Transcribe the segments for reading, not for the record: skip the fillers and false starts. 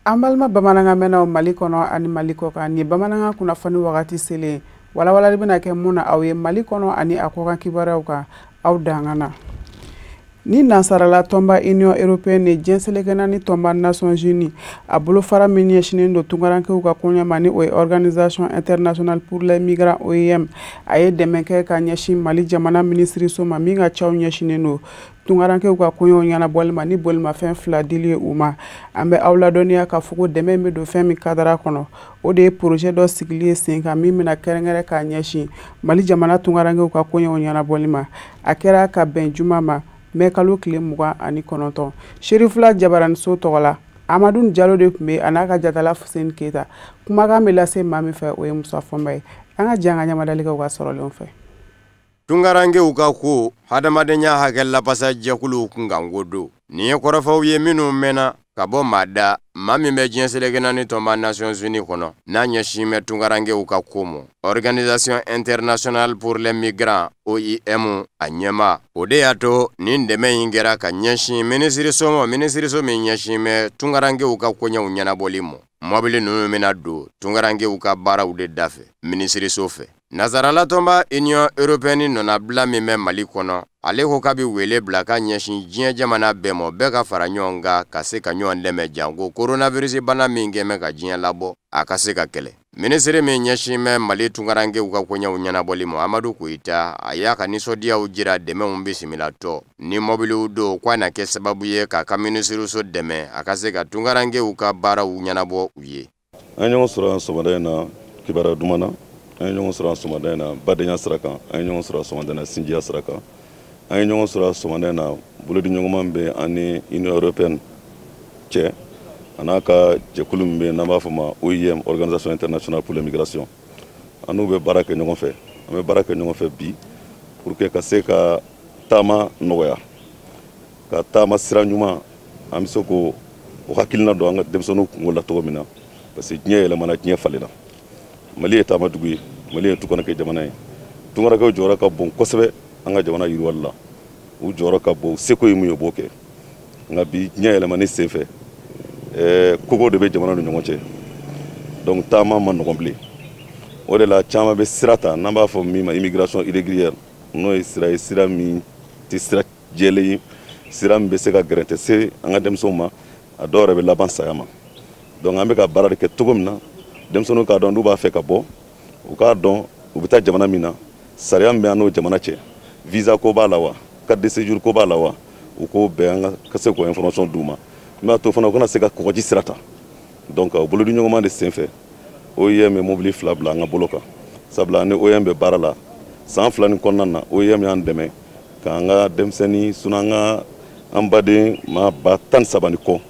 An balima bamanankan mɛnnaw Mali kɔnɔ ani Mali kɔkan, nin ye bamanankan kunnafoni wagati selen walawalali bɛna kɛ mun na aw ye Mali kɔnɔ ani a kɔkan kibaruyaw kan aw dangan na. Ni nansarala tɔnba Union européenne ni diɲɛ seleke naani tɔnba Nations Unies a bolofara min ɲɛsinnen don tunkarankew ka koɲɛ ma, ni o ye Organisation internationale pour les migrants OIM, a ye dɛmɛ kɛ ka ɲɛsin Mali jamana minisiriso ma min ka caw ɲɛsinnen don tunkarankew ka koɲɛw ɲɛnabɔli ma ni bolimafɛn 2 dili ye u ma. An bɛ aw ladɔnniya k'a fɔ ko dɛmɛ bɛ don fɛn min kadara kɔnɔ, o de ye projet dɔ sigili ye sen kan min bɛna kɛrɛnkɛrɛn k'a ɲɛsin Mali jamana tunkarankew ka koɲɛw ɲɛnabɔli ma. A kɛra ka bɛn juma ma mɛ kalo tile 29 Serifula Jabaraniso tɔgɔ la, Amadu Jalo de tun bɛ a n'a ka jatala Fuseni Keyita. Kumakan bɛ lase maa min fɛ, o ye Musa Fɔnba ye. An ka jɛ an ka ɲamadali kɛ u ka sɔrɔlenw fɛ. Tunkarankew ka ko hadamadenya hakɛ lapasa jɛkuluw kunkanko don. Nin ye kɔrɔfɔw ye minnu mɛnna ka bɔ maa da, maa min bɛ diɲɛ seleke naani tɔnba Nations Unies kɔnɔ n'a ɲɛsin bɛ tunkarankew ka ko ma, Organisation internationale pour les migrants OIM a ɲɛmaa. O de y'a to nin dɛmɛ in kɛra ka ɲɛsin minisiriso ma, minisiriso min ɲɛsin bɛ tunkarankew ka koɲɛw ɲɛnabɔli ma. Mɔbili ninnu bɛna don tunkarankew ka baaraw de dafɛ minisiriso fɛ. Nazarala tɔnba Union européenne nɔnabila min bɛ Mali kɔnɔ, ale ko k'a bɛ wele bila ka ɲɛsin diɲɛ jamana bɛɛ ma, bɛɛ ka fara ɲɔgɔn kan ka se ka ɲɔgɔn dɛmɛ janko coronavirus bana min kɛn bɛ ka diɲɛ labɔ, a ka se ka kɛlɛ. Minisiri min ɲɛsin bɛ Mali tunkarankew ka koɲɛw ɲɛnabɔli ma, Amadu Koyita, a y'a ka nisɔndiyaw jira dɛmɛw bisimilatɔ ni mɔbiliw don k'a na kɛ sababu ye k'a ka minisiriso dɛmɛ a ka se ka tunkarankew ka baaraw ɲɛnabɔ u ye. An ye ɲɔgɔn sɔrɔ sɔgɔmada in na kibaruya duman na, an ye ɲɔgɔn sɔrɔ sɔgɔmada in na badenya sira kan, an ye ɲɔgɔn sɔrɔ sɔgɔmada in na sinjiya sira kan, an ye ɲɔgɔn sɔrɔ sɔgɔmada in na bolodiɲɔgɔnma bɛ an ni Union européenne cɛ a n'a ka jɛkulu min bɛ yen n'an b'a fɔ ma OIM, Organisation internationale pour les migrations. An n'u bɛ baara kɛ ɲɔgɔn fɛ, an bɛ baara kɛ ɲɔgɔn fɛ bi pour que ka se ka taama nɔgɔya, ka taama sira ɲuman, an bɛ se k'o hakilina don an ka denmisɛnninw kungo la cogo min na, parce que diɲɛ yɛlɛmana, diɲɛ falenna. Mali ye taama dugu ye, Mali ye tunkaranke jamana ye. Tunkarankew jɔyɔrɔ ka bon kosɛbɛ an ka jamana yiriwali la, u jɔyɔrɔ ka bon, u seko ye mun ye u b'o kɛ. Nka bi diɲɛ yɛlɛmani senfɛ, kogo de bɛ jamana ni ɲɔgɔn cɛ, donc taama ma nɔgɔn bilen. O de la caman bɛ sira ta n'an b'a fɔ min ma immigration irrégulière, n'o ye sira ye, sira min tɛ sira jɛlen ye, sira min bɛ se ka gɛrɛntɛ se an ka denmisɛnw ma, a dɔw yɛrɛ bɛ laban saya ma. Donc an bɛ ka baara de kɛ cogo min na denmisɛnninw k'a dɔn n'u b'a fɛ ka bɔ, u k'a dɔn u bɛ taa jamana min na, sariya min bɛ an n'o jamana cɛ, visa ko b'a la wa, carte de séjour ko b'a la wa, u k'o bɛɛ an ka se k'o information d'u ma. Min b'a to fana u kana se ka kɔgɔji sira ta. Donc o bolodiɲɔgɔnma de senfɛ OIM ye mobili 2 bila an ka bolo kan, sabula ni OIM bɛ baara la san 2 nin kɔnɔna na, OIM y'an dɛmɛ k'an ka denmisɛnnin sinɔn an ka an baden maa 13,000 ni kɔ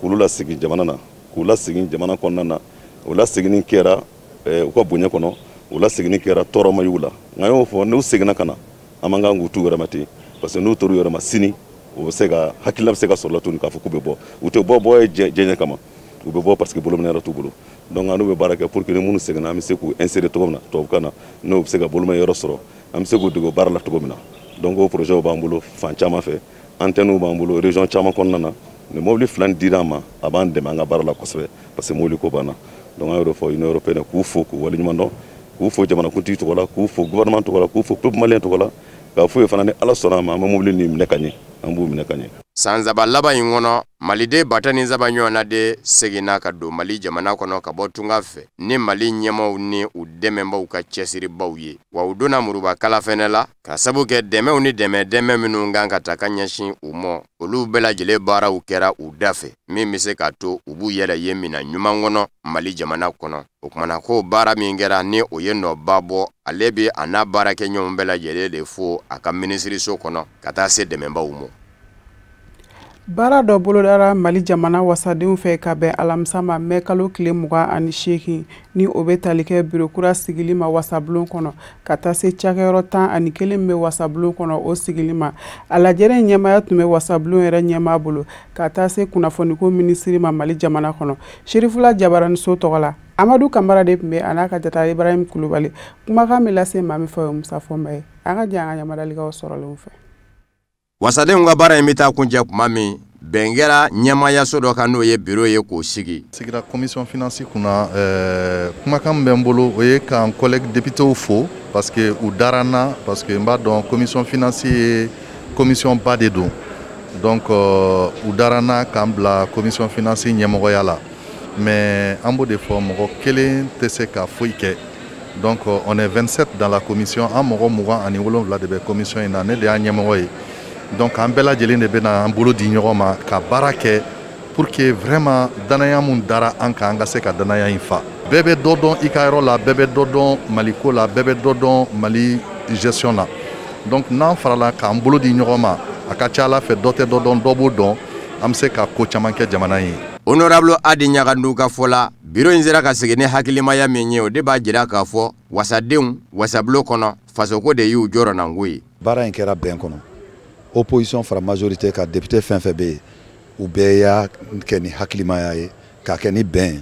k'olu lasegin jamana na, k'u lasegin jamana kɔnɔna na. O laseginni kɛra u ka bonya kɔnɔ, o laseginni kɛra tɔɔrɔ ma y'u la. Nka an y'o fɔ, n'u seginna ka na, an man kan k'u t'u yɛrɛ ma ten, parce que n'u tor'u yɛrɛ ma sini, u bɛ se ka hakilina bɛ se ka sɔrɔ la tuguni k'a fɔ k'u bɛ bɔ. U tɛ bɔ, bɔ ye diɲɛ kama, u bɛ bɔ parce que bolominɛ yɔrɔ t'u bolo. Donc an n'u bɛ baara kɛ pour que ni minnu seginna, an bɛ se k'u insérer cogo min na tubabukan na, n'u bɛ se ka bolominɛ yɔrɔ sɔrɔ, an bɛ se k'u dege baara la cogo min na. Donc o projet b'an bolo fan caman fɛ, antenne b'an bolo région caman kɔnɔna na. Ni mobili 2 in dira an ma, a b'an dɛmɛ an ka baara la kosɛbɛ, parce que mobili ko banna. Donc an y'o de fɔ Union européenne k'u fo, k'u waleɲuman dɔn, k'u fo jamanakuntigi tɔgɔ la, k'u fo gouvernement tɔgɔ la, k'u fo peuple malien tɔgɔ la, k'a f'u ye fana ni Ala sɔnna a ma, an bɛ mobili nin minɛ ka ɲɛ, an b'u minɛ ka ɲɛ. San 3 laban in kɔnɔ, Maliden 13,000 ɲɔgɔnna de seginna ka don Mali jamana kɔnɔ ka bɔ tunga fɛ ni Mali ɲɛmaaw ni u dɛmɛbaaw ka cɛsiribaw ye. Wa u donna muruba kala fɛnɛ la ka sabu kɛ dɛmɛw ni dɛmɛ dɛmɛ minnu kan ka ta ka ɲɛsin u ma, olu bɛɛ lajɛlen baaraw kɛra u da fɛ min bɛ se k'a to u b'u yɛrɛ ye minɛn ɲuman kɔnɔ Mali jamana kɔnɔ. O kumana ko baara min kɛra ni o ye nɔba bɔ, ale bɛ a n'a baarakɛɲɔgɔnw bɛɛ lajɛlen de fo a ka minisiriso kɔnɔ ka taa se dɛmɛbaaw ma. Baara dɔ bolodara Mali jamana wasadenw fɛ ka bɛn alamisa ma, mɛ kalo tile 28, ni o bɛ tali kɛ biro kura sigili ma wasabulon kɔnɔ, ka taa se cakɛyɔrɔ 11 bɛ wasabulon kɔnɔ, o sigili ma. A lajɛrɛ ɲɛmaaya tun bɛ wasabulon yɛrɛ ɲɛmaa bolo, ka taa se kunnafoniko minisiri ma Mali jamana kɔnɔ. Serifula Jabaraniso tɔgɔ la, Amadu Kamara de tun bɛ a n'a ka jata Ibrahim Kulubali. Kumakan bɛ lase maa min fɛ, o ye Musa Fɔnba ye. An ka jɛ an ka ɲamadalikaw sɔrɔlenw fɛ. Wasadenw ka baara in bɛ taa kuncɛ tuma min, bɛn kɛra ɲɛmaayaso dɔ kan, n'o ye biro ye, k'o sigi. Sigira commission finance kunna, kumakan min bɛ n bolo, o ye k'an collègue députés fo, parce que u dara n na, parce que n b'a dɔn commission finance ye commission ba de don. Donc u dara n na k'an bila commission finance ɲɛmɔgɔya la. Mais an b'o de fɔ, mɔgɔ kelen tɛ se ka foyi kɛ. Donc on est 27 dans la commission, an mɔgɔ 27 de bɛ commission in na, ne de y'a ɲɛmɔgɔ ye. Donc an bɛɛ lajɛlen de bɛna an bolo di ɲɔgɔn ma ka baara kɛ pour que vraiment danaya mun dara an kan, an ka se ka danaya in fa. Bɛɛ bɛ dɔ dɔn i ka yɔrɔ la, bɛɛ bɛ dɔ dɔn Mali ko la, bɛɛ bɛ dɔ dɔn Mali gestion na. Donc n'an farala k'an bolo di ɲɔgɔn ma, a ka ca Ala fɛ, dɔ tɛ dɔ dɔn, dɔ b'o dɔn, an bɛ se ka ko caman kɛ jamana ye. Honorable Adi Ɲagandu ka fɔ la, biro in sera ka sigi ni hakilimaya min ye, o de b'a jira k'a fɔ wasadenw wasabulon kɔnɔ, fasoko de y'u jɔrɔnanko ye. Baara in kɛra bɛn kɔnɔ, opposition fara majorité ka député fɛn fɛn bɛ yen, u bɛɛ y'a kɛ ni hakilimaya ye, k'a kɛ ni bɛn,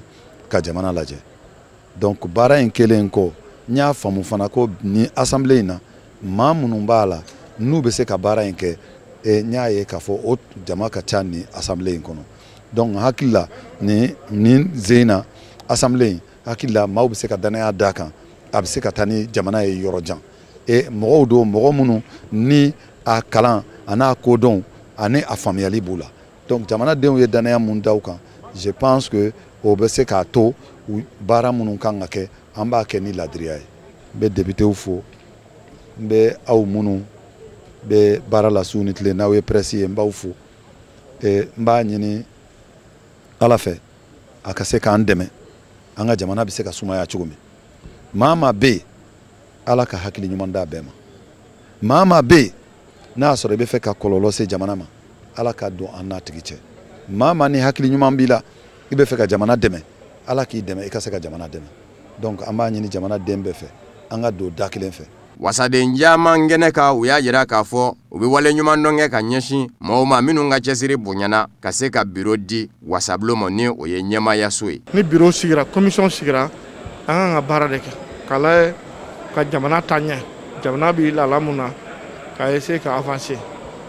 ka jamana lajɛ. Donc baara in kɛlen kɔ, n y'a faamu fana ko ni assemblée in na, maa minnu b'a la n'u bɛ se ka baara in kɛ, n y'a ye k'a fɔ o jama ka ca ni assemblée in kɔnɔ. Donc n hakili la, nin zen in na, assemblée in, hakili la, maaw bɛ se ka danaya d'a kan, a bɛ se ka taa ni jamana ye yɔrɔ jan. E mɔgɔw don, mɔgɔ minnu ni a kalan a n'a kodɔn ani a faamuyali b'u la. Donc jamanadenw ye danaya mun da u kan, je pense que o bɛ se k'a to baara minnu kan ka kɛ, an b'a kɛ ni ladiriya ye. N bɛ députéw fo, n bɛ aw minnu bɛ baara la su ni tile, n'aw ye presse ye, n b'aw fo. N b'a ɲini Ala fɛ a ka se k'an dɛmɛ, an ka jamana bɛ se ka sumaya cogo min. Maa maa bɛ yen, Ala ka hakili ɲuman d'a bɛɛ ma. Maa maa bɛ yen n'a y'a sɔrɔ i bɛ fɛ ka kɔlɔlɔ se jamana ma, Ala ka don an n'a tigi cɛ. Maa maa ni hakili ɲuman b'i la, i bɛ fɛ ka jamana dɛmɛ, Ala k'i dɛmɛ i ka se ka jamana dɛmɛ. Donc an b'a ɲini jamana den bɛɛ fɛ, an ka don da kelen fɛ. Wasaden caman kɛnɛ kan, u y'a jira k'a fɔ u bɛ wale ɲuman dɔn kɛ ka ɲɛsin maaw ma minnu ka cɛsiri bonyana ka se ka biro di wasabulon ma, ni o ye ɲɛmaayaso ye. Ni biro sigira, commission sigira, an kan ka baara de kɛ k'a lajɛ ka jamana taa ɲɛ, jamana bɛ lahala mun na, ka essayer ka avancer.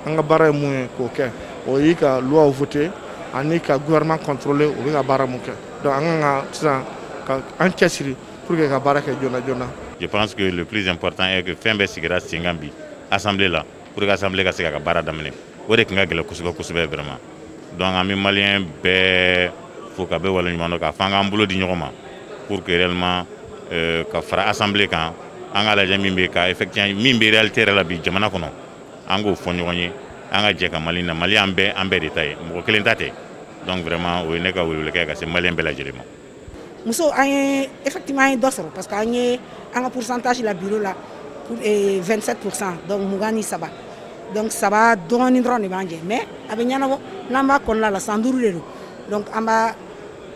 An ka baara ye mun ye k'o kɛ, o y'i ka loi voter ani ka gouvernement contrôler u bɛ ka baara mun kɛ. Donc an kan ka sisan ka an cɛsiri pour que ka baara kɛ joona joona. Je pense que le plus important est que fɛn bɛɛ sigira sen kan bi assemblée la, pour que assemblée ka se k'a ka baara daminɛ. O de tun ka gɛlɛn kosɛbɛ kosɛbɛ vraiment. Donc an bɛ malien bɛɛ fo ka bɛɛ waleɲuman dɔn, k'a fɔ an k'an bolo di ɲɔgɔn ma pour que réellement ka fara assemblée kan, an k'a lajɛ min bɛ ka effectivement min bɛ réalité yɛrɛ la bi jamana kɔnɔ, an k'o fɔ ɲɔgɔn ye, an ka jɛ ka Mali na. Mali an bɛɛ, an bɛɛ de ta ye, mɔgɔ kelen ta tɛ. Donc vraiment o ye ne ka welewelekan ye ka se malien bɛɛ lajɛlen ma. Muso, an ye effectivement an ye dɔ sɔrɔ, parce que an ye an ka pourcentage la bureau la pour 27%, donc 23, donc saba dɔɔnin dɔrɔn de b'an jɛ. Mais a bɛ ɲɛnabɔ n'an b'a kɔnɔna la, san 5 de don. Donc an b'a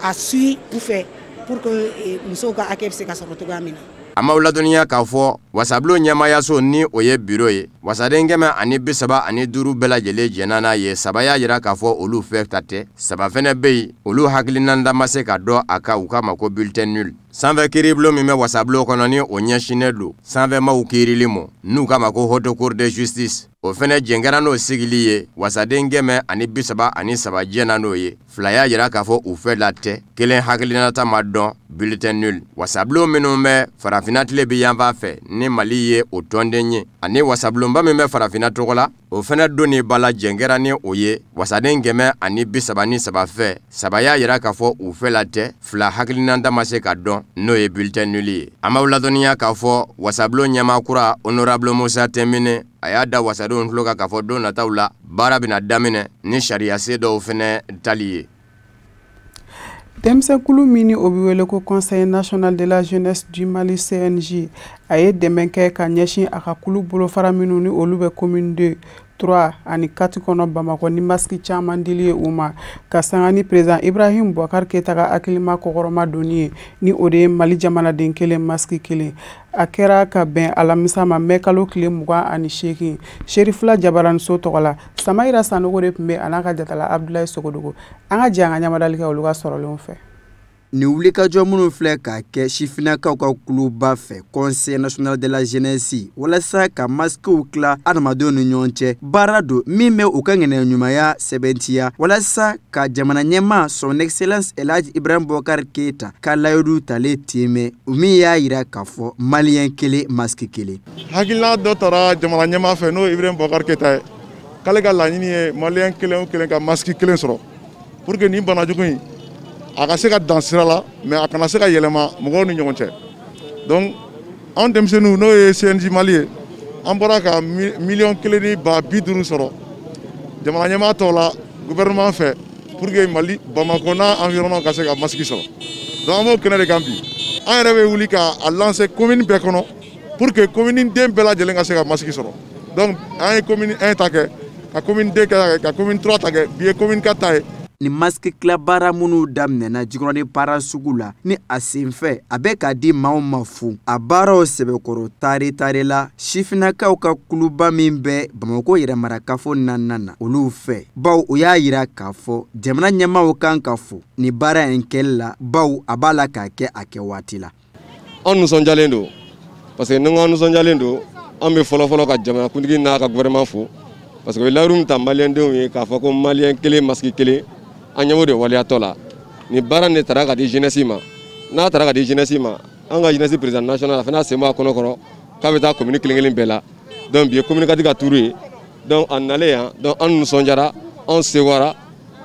a suit u fɛ pour que musow ka hakɛ bɛ se ka sɔrɔ cogoya min na. A m'aw ladɔnniya k'a fɔ wasabulon ɲɛmaayaso, ni o ye biro ye, wasaden 135 bɛɛ lajɛlen jɛnna n'a ye. Saba y'a jira k'a fɔ olu fɛ ta tɛ, saba fɛnɛ bɛ yen, olu hakilinata ma se ka dɔn a kan, u k'a ma ko bulletin nul. Sanfɛ kiiribulon min bɛ wasabulon kɔnɔ, ni o ɲɛsinnen don sanfɛmaw kiirili ma, n'u k'a ma ko Haute Cour de justice, o fɛnɛ jɛn kɛra n'o sigili ye. Wasaden 133 jɛnna n'o ye, fila y'a jira k'a fɔ u fɛ la tɛ, kelen hakilinata ma dɔn, bulletin nul. Wasabulon minnu bɛ farafinna tile bi yanfan fɛ, ni Mali ye o tɔnden ye, ani wasabulonba min bɛ farafinna tɔgɔ la, o fɛnɛ don ni ba la, jɛn kɛra ni o ye wasaden 133 fɛ, saba y'a jira k'a fɔ u fɛ la tɛ, fila hakilinata ma se ka dɔn, n'o ye bulletin nul ye. An b'aw ladɔnniya k'a fɔ wasabulon ɲɛmaa kura, honorable Musa Tɛnbine, a y'a da wasadenw tulo kan k'a fɔ don nataw la, baara bɛna daminɛ ni sariya sen dɔw fɛnɛ tali ye. Denmisɛnkulu min ni o bɛ wele ko Conseil national de la jeunesse du Mali, CNJ, a ye dɛmɛ kɛ ka ɲɛsin a ka kulu bolofara minnu ni olu bɛ commune 2 3 ani 4 kɔnɔ Bamakɔ ni masque caman dili ye u ma, ka sanga ni président Ibrahim Boubacar Keita ka hakilima kɔkɔrɔma donni ye, ni o de ye Mali jamanaden kelen masque kelen. A kɛra ka bɛn alamisa ma, mɛ kalo tile 28, Serifila Jabaraniso tɔgɔ la. Samayira Sanogo de tun bɛ a n'a ka jatala Abdoulaye Sogodogo. An ka jɛ an ka ɲamadali kɛ olu ka sɔrɔlenw fɛ. Nin wulikajɔ minnu filɛ k'a kɛ sifinnakaw ka kuluba fɛ, Conseil national de la jeunesse, walasa ka masquew tila adamadenw ni ɲɔgɔn cɛ, baara don min bɛ u ka ŋaniya ɲumanya sɛbɛntiya walasa ka jamana ɲɛmaa, Son Excellence Elhaji Ibrahim Boubacar Keita, ka layidu talen timɛ, min y'a yira k'a fɔ maliyɛn kelen masque kelen. Hakilina dɔ tara jamana ɲɛmaa fɛ, n'o ye Ibrahim Boubacar Keita ye, k'ale ka laɲini ye maliyɛn kelen o kelen ka masque kelen sɔrɔ pour que nin banajugu in a ka se ka dan sira la, mais a kana se ka yɛlɛma mɔgɔw ni ɲɔgɔn cɛ. Donc anw denmisɛnninw, n'o ye CNJ Mali ye, an bɔra ka 1 150 000 sɔrɔ jamana ɲɛmaa tɔw la, gouvernement fɛ, pour que Mali Bamakɔ n'a environnement ka se ka masque sɔrɔ. Donc an b'o kɛnɛ de kan bi. An yɛrɛ bɛ wuli k'a lancer commune bɛɛ kɔnɔ pour que commune den bɛɛ lajɛlen ka se ka masque sɔrɔ. Donc an ye commune 1 ta kɛ, ka commune 2 kɛ, ka commune 3 ta kɛ, bi ye commune 4 ta ye. Ni masque tila baara minnu daminɛna Jikɔrɔni Para sugu la, ni a senfɛ a bɛ k'a di maaw ma fu, a baaraw sɛbɛkɔrɔ tare tare la sifinnakaw ka kuluba min bɛ Bamakɔ yɛrɛmarakafo naaninan na olu fɛ, baw u y'a yira k'a fɔ jamana ɲɛmaaw kan ka fo ni baara in kɛli la, baw a b'a la k'a kɛ a kɛ waati la. An nisɔndiyalen don, parce que ni ko an nisɔndiyalen don, an bɛ fɔlɔ-fɔlɔ ka jamanakuntigi n'a ka gouvernement fo, parce que o ye layidu min ta maliyɛndenw ye k'a fɔ ko maliyɛn kelen masque kelen, an ɲɛ b'o de waleyatɔ la. Nin baara nin de tara ka di jeunesse ma. N'a tara ka di jeunesse ma, an ka jeunesse président national, a fana sen bɔ a kɔnɔ kɔrɔ k'a bɛ taa commune kelen kelen bɛɛ la. Donc bi ye commune 4 ka tour ye. Donc a nalen yan, donc an nisɔndiyara, an sewara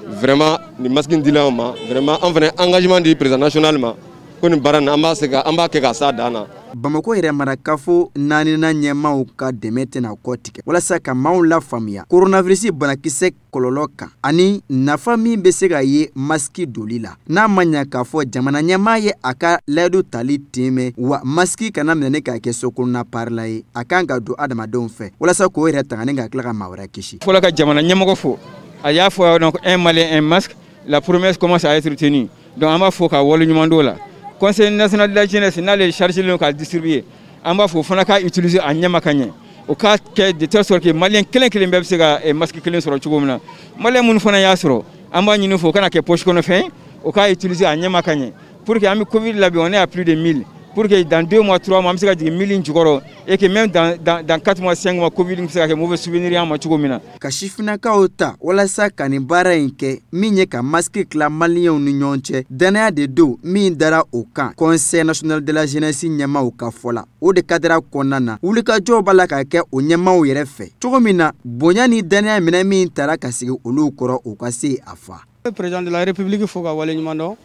vraiment nin masque in dila an ma. Vraiment, an fana engagement di président national ma ko nin baara nin, an b'a se ka an b'a kɛ ka s'a dan na. Bamakɔ yɛrɛ marakafo naaninan ɲɛmaaw ka dɛmɛ tɛna kɔ tigɛ walasa ka maaw lafaamuya coronavirus banakisɛ kɔlɔlɔ kan ani nafa min bɛ se ka ye masque doli la, n'a ma ɲa k'a fɔ jamana ɲɛmaa ye a ka layidu tali tɛmɛ wa masque kana minɛ k'a kɛ sokɔnɔna parila ye, a kan ka don adamadenw fɛ walasa k'o yɛrɛ tanga ni ka tila ka maa wɛrɛ kisi. Fɔlɔ ka jamana ɲɛmɔgɔ fo, a y'a fɔ donc un Malien un masque, la promesse commence à être tenue. Donc an b'a fɔ ka waleɲuman d'o la. Conseil national de la jeunesse, n'ale chargé len k'a distribuer, an b'a fɔ o fana k'a utiliser a ɲɛma ka ɲɛ, o k'a kɛ de telle sorte que maliyɛn kelen kelen bɛɛ bɛ se ka masque kelen sɔrɔ cogo min na. Maliyɛn minnu fana y'a sɔrɔ, an b'a ɲini fɛ o kana kɛ poche kɔnɔ fɛn, o k'a utiliser a ɲɛma ka ɲɛ, pour que an bɛ Covid la bi, on est à plus de 1000, pour que dans 2 mois, 3 mois, an bɛ se ka jigin 1000 jukɔrɔ, et que même dans 4 mois, 5 mois, Covid bɛ se ka kɛ mauvais souvenir ye an ma cogo min na. Ka sifinnakaw ta walasa ka nin baara in kɛ min ye ka masque tila maliyɛnw ni ɲɔgɔn cɛ, danaya de don min dara o kan, Conseil national de la jeunesse ɲɛmaaw ka fɔ la. O de kadira kɔnɔna na, wulikajɔw b'a la ka kɛ o ɲɛmaaw yɛrɛ fɛ cogo min na, bonya ni danaya minɛ min tara ka sigi olu kɔrɔ, o ka se a fa. Président de la République fo ka waleɲuman dɔn.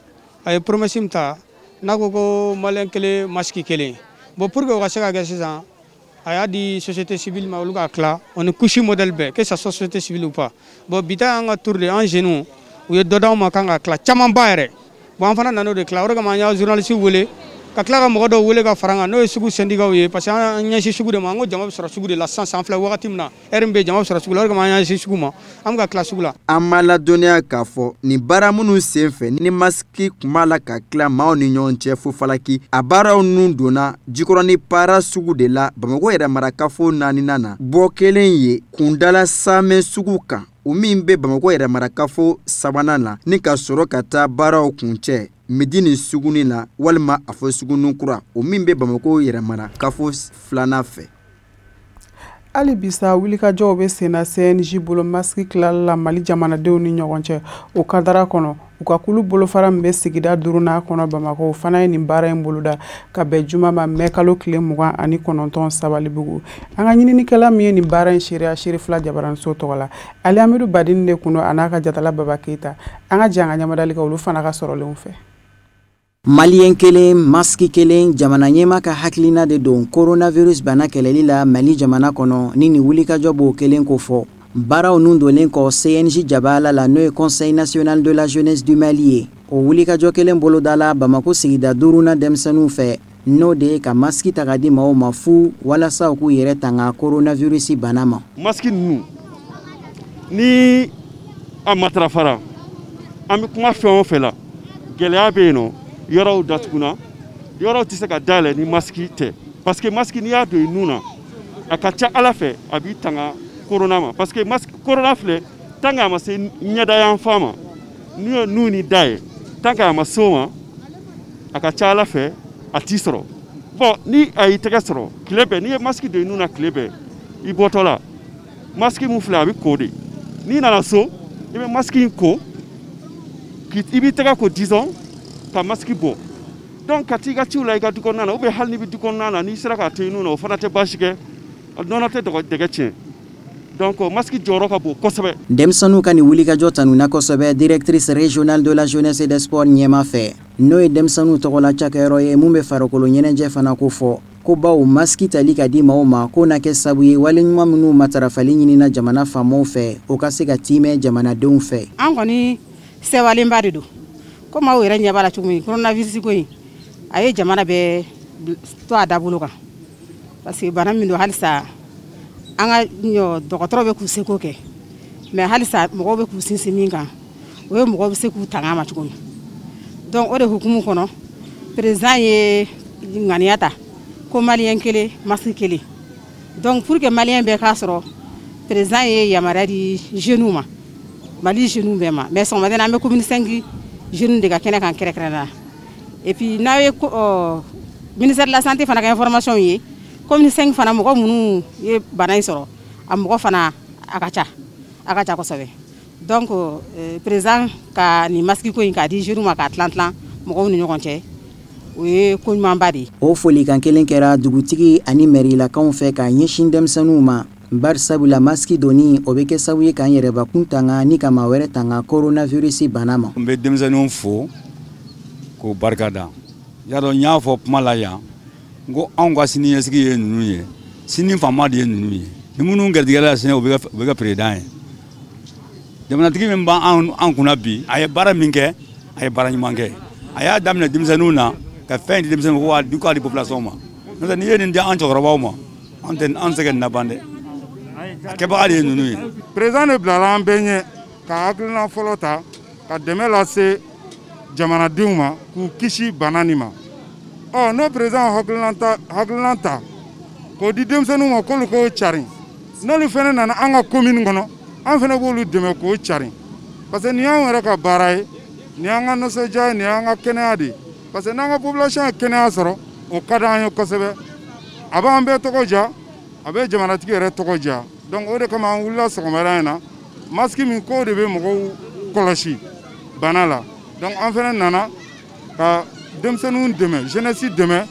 A ye promesse min ta, n'a ko ko maliyɛn kelen masque kelen, bon, pour que o ka se ka kɛ sisan, a y'a di société civile ma, olu ka tila o ni couche modèle bɛɛ, que ça soit société civile ou pas. Bon, bi ta y'an ka tour de, an jeunes, u ye dɔ d'anw ma kan ka tila camanba yɛrɛ. Bon, an fana nan'o de tila. O de kama an y'a journaliste wele ka tila ka mɔgɔ dɔw wele ka fara an kan, n'o ye sugu syndicat ye, parce que an ɲɛsin sugu de ma. An ko jama bɛ sɔrɔ sugu de la sisan. San filɛ wagati min na, heure min bɛ yen, jama bɛ sɔrɔ sugu la. O de kama an ɲɛsin sugu ma, an bɛ ka tila sugu la. An ma ladɔnniya k'a fɔ nin baara minnu sen fɛ ni masque tun b'a la ka tila maaw ni ɲɔgɔn cɛ fofalaki, a baaraw nun donna Jikɔrɔni Para sugu de la, Bamakɔ yɛrɛ marakafo naaninan na, bɔ kelen ye kundala Samɛ sugu kan, o min bɛ Bamakɔ yɛrɛ marakafo sabanan na, ni ka sɔrɔ ka taa baaraw kuncɛ midi ni suguni na, walima a fɔ suguni kura, o min bɛ Bamakɔ yɛrɛ marakafo filanan fɛ. Hali bisa, wulikajɔw bɛ senna CNJ bolo masque tilali la Mali jamanadenw ni ɲɔgɔn cɛ. O kadara kɔnɔ, u ka kulu bolofara min bɛ sigida duurunan kɔnɔ Bamakɔ, o fana ye nin baara in boloda ka bɛn juma ma, mɛ kalo tile 29, Sabalibugu. An ka ɲininikɛla min ye nin baara in seereya Serifila Jabaranso tɔgɔ la, Ali Amidu Badini de kun don, a n'a ka jatala Baba Keyita. An ka jɛ an ka ɲamadali kɛ olu fana ka sɔrɔlenw fɛ. Maliyɛn kelen masque kelen, jamana ɲɛmaa ka hakilina de don coronavirus bana kɛlɛli la Mali jamana kɔnɔ. Ni nin wulikajɔ b'o kelen ko fɔ, baaraw nun donnen kɔ CNJ jabala la, n'o ye Conseil national de la jeunesse du Mali ye, o wulikajɔ kelen bolodala Bamako sigida duurunan denmisɛnninw fɛ, n'o de ye ka masque ta ka di maaw ma fu walasa u k'u yɛrɛ tanga coronavirus bana ma. Masque ninnu, Ni a matarafara, an bɛ kuma fɛn o fɛn la, gɛlɛya bɛ yen nɔ, yɔrɔw datuguna, yɔrɔw tɛ se ka dayɛlɛ ni masque tɛ, parce que masque n'i y'a don i nun na, a ka ca Ala fɛ a b'i tanga corona ma, parce que masque corona filɛ, tant que a ma se ɲɛda yanfan ma, n'u ye nun ni da ye, tant que a ma se o ma, a ka ca Ala fɛ a t'i sɔrɔ. Bon, ni a y'i tɛgɛ sɔrɔ tile bɛɛ, n'i ye masque don i nun na tile bɛɛ, i bɔtɔ la, masque mun filɛ a bɛ ko de, n'i nana so i bɛ masque in ko, i b'i tɛgɛ ko disons ka masque bɔ, donc ka t'i ka ciw la i ka du kɔnɔna na, ou bien hali n'i bɛ du kɔnɔna na, n'i sera k'a to i nun na, o fana tɛ baasi kɛ, nɔnɔ tɛ dɛgɛ tiɲɛ. Donc masque jɔyɔrɔ ka bon kosɛbɛ. Denmisɛnninw ka nin wulikajɔ tanuna kosɛbɛ directrice régionale de la jeunesse et des sports ɲɛma fɛ, n'o ye denmisɛnninw tɔgɔla cakɛyɔrɔ ye mun bɛ farikolo ɲɛnajɛ fana ko fɔ, ko baw masque tali ka di maaw ma k'o na kɛ sabu ye wale ɲuman minnu matarafali ɲinina jamana faamaw fɛ, o ka se ka tiimɛ jamanadenw fɛ. An kɔni sɛwalenba de don, komi aw yɛrɛ ɲɛ b'a la cogo min, coronavirus ko in a ye jamana bɛɛ to a dabolo kan, parce que bana min don halisa an ka dɔgɔtɔrɔ bɛ k'u seko kɛ, mais halisa mɔgɔw bɛ k'u sinsin min kan, o ye mɔgɔw bɛ se k'u tanga ma cogo min. Donc o de hukumu kɔnɔ, président ye ŋaniya ta ko maliyɛn kelen masque kelen. Donc pour que maliyɛn bɛɛ k'a sɔrɔ, président ye yamaruya di jeunes ma, Mali jeunes bɛɛ ma, mais sɔgɔmada in na an bɛ commune 5 jeunes de ka kɛnɛ kan kɛrɛnkɛrɛnnenya la. Et puis n'aw ye ministère de la santé fana ka information ye, commune 5 fana mɔgɔ minnu ye bana in sɔrɔ, a mɔgɔ fana a ka ca kosɛbɛ. Donc président ka nin masque ko in k'a di jeunes ma k'a tilan tilan mɔgɔw ni ɲɔgɔn cɛ, o ye ko ɲumanba de ye. O folikan kelen kɛra dugutigi ani mɛrilakaw fɛ k'a ɲɛsin denmisɛnninw ma, bari sabula masque donni o bɛ kɛ sababu ye k'an yɛrɛbakun tanga ni ka maa wɛrɛ tanga coronavirus bana ma. N bɛ denmisɛnninw fo k'o barika da. Y'a dɔn n y'a fɔ kuma la yan, n ko anw ka sini ɲɛsigi ye ninnu ye, sini faama de ye ninnu ye. Ni minnu garijɛgɛ la sini, o bɛ kɛ président ye. Jamanatigi min b'an kunna bi, a ye baara min kɛ, a ye baara ɲuman kɛ. A y'a daminɛ denmisɛnninw na ka fɛn di denmisɛnninw ma ko k'a di population ma. N'o tɛ n'i ye nin di an cɛkɔrɔbaw ma, an tɛ se ka nin laban dɛ. A kɛbaga de ye ninnu ye. Président de bilala an bɛɛ ɲɛ ka hakilina fɔlɔ ta ka dɛmɛ lase jamanadenw ma k'u kisi bana nin ma. Ɔ n'o président hakilina ta k'o di denmisɛnninw ma k'olu k'o carin, n'olu fana nana an ka commune kɔnɔ, an fana b'olu dɛmɛ k'o carin, parce que nin y'anw yɛrɛ ka baara ye, nin y'an ka nisɔndiya ye, nin y'an ka kɛnɛya de ye, parce que n'an ka population ye kɛnɛya sɔrɔ, o ka d'an ye kosɛbɛ, a b'an bɛɛ tɔgɔ diya, a bɛ jamanatigi yɛrɛ tɔgɔ diya. Donc o de kama an wulila sɔgɔmada in na, masque min k'o de bɛ mɔgɔw kɔlɔsi bana la. Donc an fana nana ka denmisɛnninw dɛmɛ, jeunesse dɛmɛ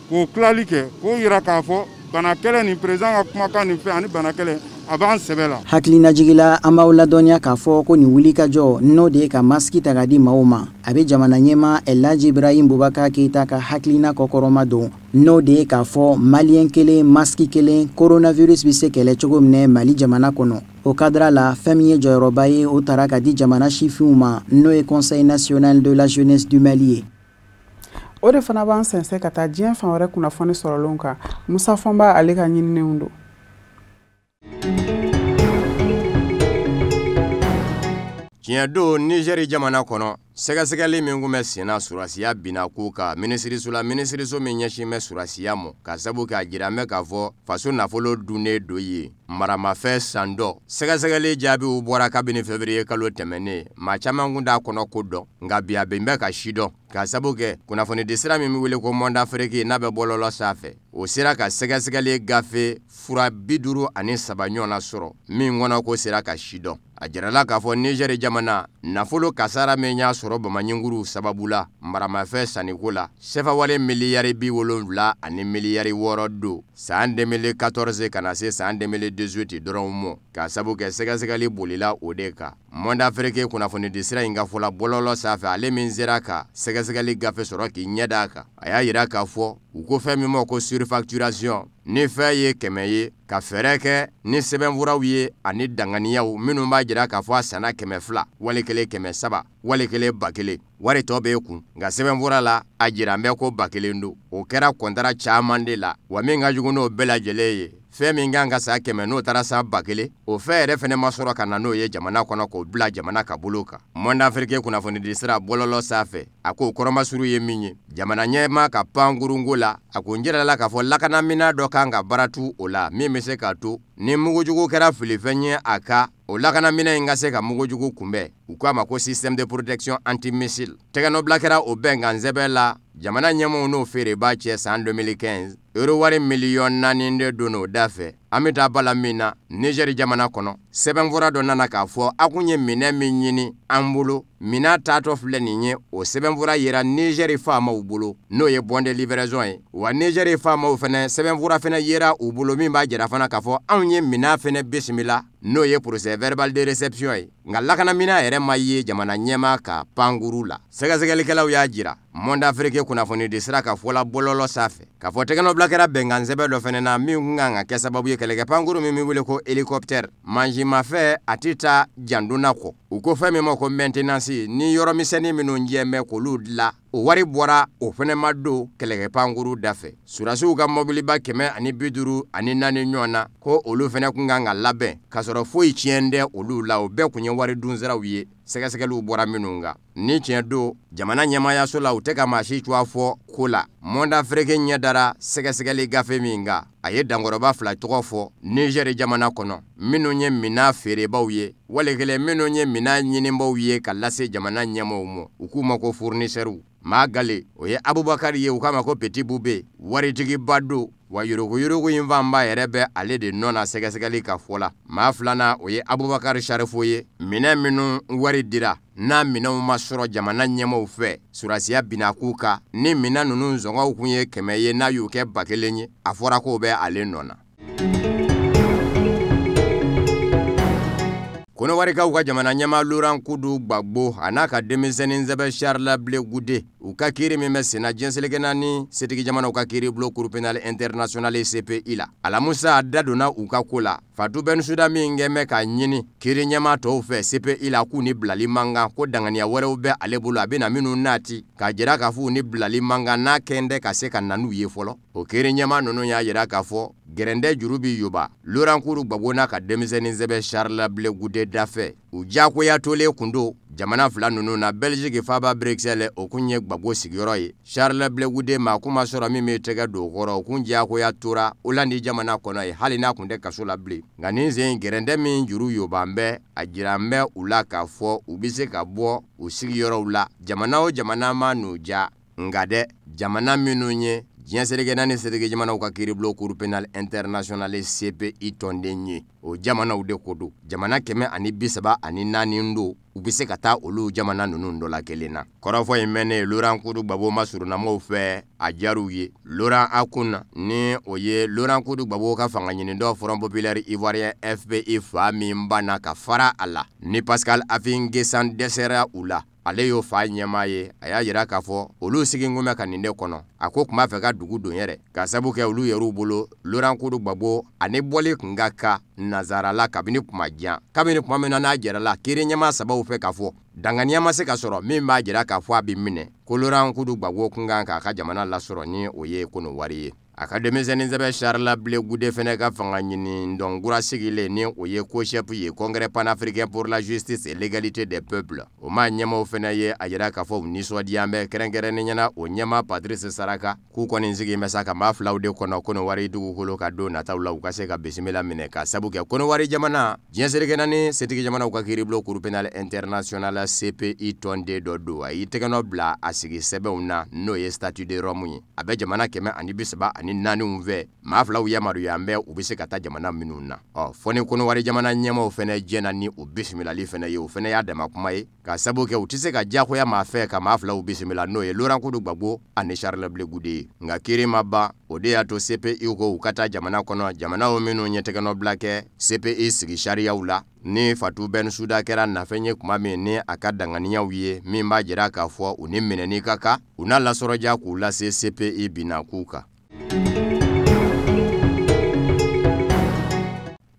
k'o tilali kɛ, k'o yira k'a fɔ bana kɛlɛ nin président ka kumakan nin fɛn ani bana kɛlɛ a b'an sɛbɛ la. Hakilinajigila an b'aw ladɔnniya k'a fɔ ko nin wulikajɔ n'o de ye ka masque ta ka di maaw ma, a bɛ jamana ɲɛmaa Elhaji Ibrahim Boubacar Keïta ka hakilina kɔkɔrɔma don, n'o de ye k'a fɔ maliyɛn kelen masque kelen coronavirus bɛ se kɛlɛ cogo min Mali jamana kɔnɔ. O cadre la, fɛn min ye jɔyɔrɔba ye, o tara ka di jamana sifinw ma, n'o ye Conseil national de la jeunesse du Mali ye. O de fana b'an sɛnsɛn ka taa diɲɛ fan wɛrɛ kunnafoni sɔrɔlenw kan. Musa Fɔnba ale ka ɲininenw don. Tiɲɛ don, Nizɛri jamana kɔnɔ, sɛgɛsɛgɛli min tun bɛ senna surasiya binna ko kan minisiriso la, minisiriso min ɲɛsin bɛ surasiya ma, ka sabu k'a jira an bɛ k'a fɔ faso nafolo dunnen don yen maramafɛn san dɔ. Sɛgɛsɛgɛli jaabiw bɔra kabini février kalo tɛmɛnen, maa caman kun t'a kɔnɔ ko dɔn, nka bi a bɛn bɛ ka si dɔn, ka sabu kɛ kunnafonidi sira min bɛ wele ko Monde Afrique n'a bɛ bɔlɔlɔ sanfɛ, o sera ka sɛgɛsɛgɛli gafe fura 53 ɲɔgɔnna sɔrɔ min kɔnɔ ko sera ka si dɔn. A jirala k'a fɔ Nizɛri jamana nafolo kasara min y'a sɔrɔ bamaɲinkuru sababu la maramafɛn sanniko la, sɛfawale miliyari 70 ani miliyari 6 don san 2014 ka na se san 2018 dɔrɔn ma, ka sabu kɛ sɛgɛsɛgɛli bolila o de kan. Monde Afrique kunnafonidi sira in ka fɔ la bɔlɔlɔ sanfɛ, ale min sera ka sɛgɛsɛgɛli gafe sɔrɔ k'i ɲɛ d'a kan, a y'a yira k'a fɔ u ko fɛn min ma ko surfacturation, ni fɛn ye 100 ye, ka fɛɛrɛ kɛ ni sɛbɛnfuraw ye ani danganiyaw minnu b'a jira k'a fɔ a sanna 200 wali kelen 300 wali kelen 1000, wari tɔ b'e kun, nka sɛbɛnfura la a jira n bɛ ko 1000 don. O kɛra kɔntara caman de la, wa min ka jugu n'o bɛɛ lajɛlen ye, Fɛn min kan ka san 100 n'o taara san 1000, o fɛn yɛrɛ fɛnɛ ma sɔrɔ ka na n'o ye jamana kɔnɔ k'o bila jamana ka bolo kan. Monde Afrique kunnafonidi sira bɔlɔlɔ sanfɛ, a ko kɔrɔmasuru ye min ye jamana ɲɛmaa ka pankurunko la, a ko n jirala k'a fɔ lakanamina dɔ kan ka baratu o la min bɛ se k'a to ni mugujugu kɛra filifɛn ye a ka o lakanamina in ka se ka mugujugu kunbɛn. U k'a ma ko système de protection antimissile. Tɛgɛnɔbila kɛra o bɛnkan sɛbɛn la jamana ɲɛmɔgɔw n'o feereba cɛ san 2015. Euro wari miliyɔn 4 de don o da fɛ. An bɛ taa bala min na Niger jamana kɔnɔ, sɛbɛnfura dɔ nana k'a fɔ a kun ye minɛn min ɲini an bolo, minɛn taatɔ filɛ nin ye. O sɛbɛnfura yera Niger faamaw bolo, n'o ye bon de livraison ye. Wa Niger faamaw fɛnɛ sɛbɛnfura fɛnɛ yera u bolo min b'a jira fana k'a fɔ anw ye minɛn fɛnɛ bisimila, n'o ye procès verbal de réception ye. Nka lakanamina yɛrɛ ma ye jamana ɲɛmaa ka pankuru la. Sɛgɛsɛgɛlikɛlaw y'a jira Monde Afrique kunnafonidi sira ka fɔla bɔlɔlɔ sanfɛ k'a fɔ tɛgɛnɔbila kɛra bɛnkan sɛbɛn dɔ fɛnɛ na min kun kan ka kɛ sababu ye kɛlɛkɛ pankuru min bɛ wele ko hélicoptère mansimafɛn a tɛ taa jandonna kɔ. U ko fɛn min ma ko maintenance, ni yɔrɔmisɛnnin minnu jɛn bɛ k'olu dilan, o wari bɔra o fɛnɛ ma don kɛlɛkɛ pankuru da fɛ. Surasiw ka mɔbiliba 154 ɲɔgɔn na ko olu fɛnɛ kun kan ka labɛn k'a sɔrɔ foyi tiɲɛ tɛ olu la, o bɛɛ kun ye wari dunsiraw ye sɛgɛsɛgɛliw bɔra minnu kan. Ni tiɲɛ don jamana ɲɛmaayaso la, u tɛ ka maa si tɔgɔ fɔ ko la. Monde Afrique ɲɛ dara sɛgɛsɛgɛli gafe min kan, a ye dankɔrɔba 2 tɔgɔ fɔ Niger jamana kɔnɔ, minnu ye minɛn feerebaw ye, wali kelen minnu ye minɛn ɲinibaw ye ka lase jamana ɲɛmaaw ma. U k'u ma ko fournisseurs. Maa gale o ye Abubakari ye, u k'a ma ko Petit Boubé, waritigiba don, wa yuruguyurugu in fanba yɛrɛ bɛ ale de nɔ na sɛgɛsɛgɛli ka fɔ la. Maa filanan o ye Abubakari Sharifo ye, minɛn minnu wari dira n'a minɛnw ma sɔrɔ jamana ɲɛmaaw fɛ surasiya binakun kan, ni minɛn ninnu sɔngɔw kun ye 100 ye n'a y'o kɛ 1000 ye, a fɔra k'o bɛ ale nɔ na. Kɔnɔwarikaw ka jamana ɲɛmaa Laurent Koudou Gbagbo a n'a ka denmisɛnnin sɛbɛn Charles Blé Goudé, u ka kiiri min bɛ senna diɲɛ seleke naani setigi jamanaw ka kiiribulon Cour pénale internationale CPI la, Alamusa da donna u ka ko la. Fatou Bensouda min kɛn bɛ k'a ɲini kiiri ɲɛmaa tɔw fɛ CPI la k'u ni bilali man kan, ko danganiya wɛrɛw bɛ ale bolo a bɛna minnu nati k'a jira k'a fɔ u ni bilali man kan n'a kɛn tɛ ka se ka na n'u ye fɔlɔ. O kiiri ɲɛmaa ninnu y'a jira k'a fɔ gɛrɛndɛ juru bi yoba Laurent Koudou Gbagbo n'a ka denmisɛnnin sɛbɛn Charles Blé Goudé da fɛ. U diyagoya tolen kun don jamana 2 ninnu na. Belgique faaba Bruxelles o kun ye Gbagbo sigiyɔrɔ ye. Charles Blé Goudé maa kun ma sɔrɔ min bɛ tɛgɛ don o kɔrɔ, o kun diyagoya tora Hollande jamana kɔnɔ ye hali n'a kun tɛ kaso la bilen. Nka nin sen gɛrɛndɛ min juru yoban bɛ, a jiran bɛ u la k'a fɔ u bɛ se ka bɔ u sigiyɔrɔw la jamana o jamana ma n'u ja. Nka dɛ, jamana minnu ye diɲɛ seleke naani setigi jamanaw ka kiiribulon Cour pénale internationale CPI tɔnden ye, o jamanaw de ko don. Jamana 134 don, u bɛ se ka taa olu jamana ninnu dɔ la kelen na. Kɔrɔfɔ in mɛnnen Laurent Koudou Gbagbo masurunnamaw fɛ, a diyar'u ye. Laurent Akun, ni o ye Laurent Koudou Gbagbo ka fanga ɲinidɔ Front populaire ivoirien FPI fa min banna ka fara a la, ni Pascal Affi-N'Guessan dɛsɛra u la, ale y'o fa ɲɛmaa ye. A y'a jira k'a fɔ olu sigilen bɛ ka nin de kɔnɔ. A ko tun b'a fɛ ka dugu don yɛrɛ ka sabu kɛ olu yɛrɛw bolo Laurent Koudou Gbagbo ani bɔli kun ka kan nansara la kabini kuma jan, kabini kuma min na n'a jɛra kiiri ɲɛmaa 3 fɛ k'a fɔ danganiya ma se ka sɔrɔ min b'a jira k'a fɔ a bɛ minɛ, ko Laurent Koudou Gbagbo kun kan k'a ka jamana lasɔrɔ ni o ye Kɔnɔwari ye. A ka denmisɛnnin sɛbɛn Charles Blé Goudé fɛnɛ ka fanga ɲini dɔnkura sigilen ni o ye COJEP ye, Congrès panafricain pour la justice et l'égalité des peuples. O maa ɲɛmaaw fɛnɛ ye a jira k'a fɔ u nisɔndiya bɛ kɛrɛnkɛrɛnnenya la o ɲɛmaa Patrice Saraka, k'u kɔni sigi bɛ sa ka maa 2 de kɔnɔ Kɔnɔwari dugukolo ka don nataw la u ka se ka bisimila minɛ ka sabu kɛ Kɔnɔwari jamana diɲɛ seleke naani setigi jamanaw ka kiiribulon Cour pénale internationale CPI tɔnden dɔ don. A y'i tɛgɛnɔ bila a sigi sɛbɛnw na n'o ye statut de Rome ye. A bɛ jamana 134 fɛ, maa 2 yamaruya bɛ u bɛ se ka taa jamana minnu na. Ɔ fɔ ni Kɔnɔwari jamana ɲɛmaaw fɛnɛ jɛna ni o bisimilali fɛnɛ ye, o fɛnɛ y'a dama kuma ye ka sabu kɛ u tɛ se ka diyagoya maa fɛ ka maa 2 bisimila, n'o ye Laurent Koudou Gbagbo ani Charles Blé Goudé ye. Nka kiiri ma ban, o de y'a to CPI ko u ka taa jamana kɔnɔ, jamanaw minnu ye tɛgɛnɔbila kɛ CPI sigi sariyaw la, ni Fatou Bensouda kɛra nafɛn ye kuma min ni a ka danganiyaw ye min b'a jira k'a fɔ u ni minɛni ka kan, u n'a lasɔrɔja k'u lase CPI binakun kan.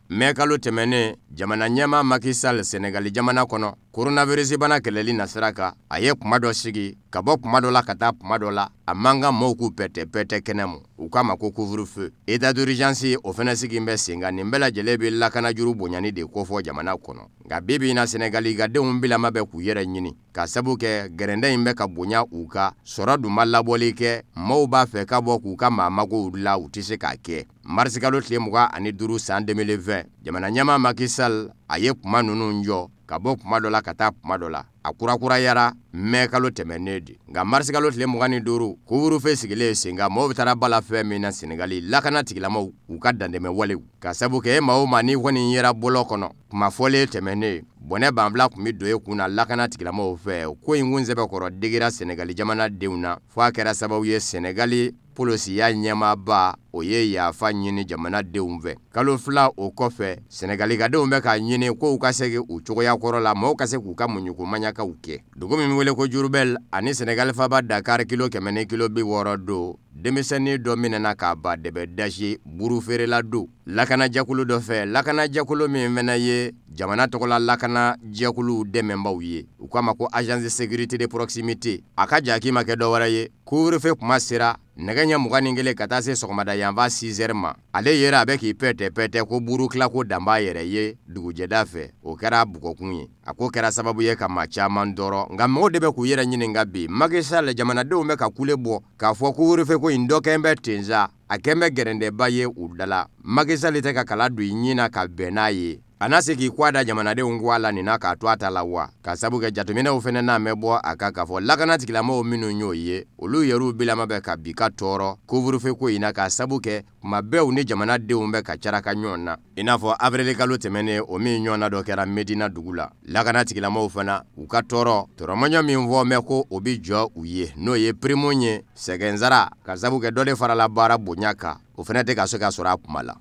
Mɛ kalo tɛmɛnen, Jamana ɲɛmaa Macky Sall Senegali jamana kɔnɔ, coronavirus bana kɛlɛli nasira kan, a ye kuma dɔ sigi ka bɔ kuma dɔ la ka taa kuma dɔ la, a man kan maaw k'u pɛtɛ-pɛtɛ kɛnɛ ma, u k'a ma ko couvre-feu. État d'urgence o fana sigi bɛ sen kan. Nin bɛɛ lajɛlen bɛ lakanajuru bonyani de kofɔ jamana kɔnɔ. Nka bi bi in na, Senegali ka denw bilama bɛ k'u yɛrɛ ɲini, ka sabu kɛ gɛrɛndɛ in bɛ ka bonya u kan, sɔrɔ dun ma labɔli kɛ, maaw b'a fɛ ka bɔ k'u ka maa magow la, u tɛ se k'a kɛ. Marisikalo tile 25 san 2020, jamana ɲɛmaa Macky Sall a ye kuma ninnu jɔ ka bɔ kuma dɔ la ka taa kuma dɔ la. A kurakurayara mɛ kalo tɛmɛnen de. Nka marisikalo tile 25, couvre-feu sigilen sen kan, mɔgɔw bɛ taara ba la fɛn min na Senegali, lakana tigilamaw u ka dantɛmɛ walew, ka sabu kɛ e maa o maa n'i kɔni yera bɔlɔ kɔnɔ, kuma fɔlen tɛmɛnen, bɔnɛ banfila tun bɛ don e kun na lakana tigilamaw fɛ. Ko in kun sɛbɛkɔrɔ digira Senegali jamana denw na, fo a kɛra sababu ye Senegali polosiya ɲɛmaaba o ye yafa ɲini jamanadenw fɛ. Kalo 2 o kɔfɛ, Senegali ka denw bɛ k'a ɲini k'u ka segin u cogoya kɔrɔ la, mɔgɔw ka se k'u ka muɲuko maɲakaw kɛ. Dugu min wele ko Jurubɛl ani Senegali faba Dakar kilo 100 ni kilo 60 don, denmisɛnnin dɔ minɛna k'a ba dɛbɛ dasi buru feerela don lakanajɛkulu dɔ fɛ, lakanajɛkulu min fana ye jamana tɔgɔla lakanajɛkulu dɛmɛbaw ye, u k'a ma ko agence de sécurité de proximité. A ka jaki ma kɛ dɔwɛrɛ ye, couvre-feu kuma sera nɛgɛ ɲɛ 21 ka taa se sɔgɔmada yanfan 6 heures ma, ale yɛrɛ a bɛ k'i pɛtɛ pɛtɛ ko buru tila ko dan b'a yɛrɛ ye dugujɛda fɛ. O kɛra bugɔkun ye, a ko kɛra sababu ye ka maa caman tɔɔrɔ. Nka mɔgɔw de bɛ k'u yɛrɛ ɲininka bi, Macky Sall jamanadenw bɛ ka kule bɔ k'a fɔ couvre-feu ko in dɔ kɛn bɛ tensa, a kɛn bɛ gɛrɛndɛba ye u da la. Macky Sall tɛ ka kala don i ɲin na ka bɛn n'a ye, a n'a se k'i kɔ a da jamanadenw kɔ a la nin na k'a to a ta la wa? Ka sabu kɛ jateminɛw fana n'a mɛn bɔ a kan k'a fɔ lakana tigilamɔgɔw minnu y'o ye, olu yɛrɛw bilama bɛ ka bi ka tɔɔrɔ couvre-feu ko in na, ka sabu kɛ kuma bɛɛ u ni jamanadenw bɛ ka caraka ɲɔgɔn na. I n'a fɔ avril kalo tɛmɛnen, o min ɲɔgɔnna dɔ kɛra Medina dugu la. Lakana tigilamɔgɔw fana u ka tɔɔrɔ tɔrɔmɔɲɔ min fɔ mɛ ko o bɛ jɔ u ye, n'o ye prime ye, sɛgɛnsara, ka sabu kɛ dɔ de farala baara bonya kan, o fana tɛ ka se ka sɔrɔ a kuma la.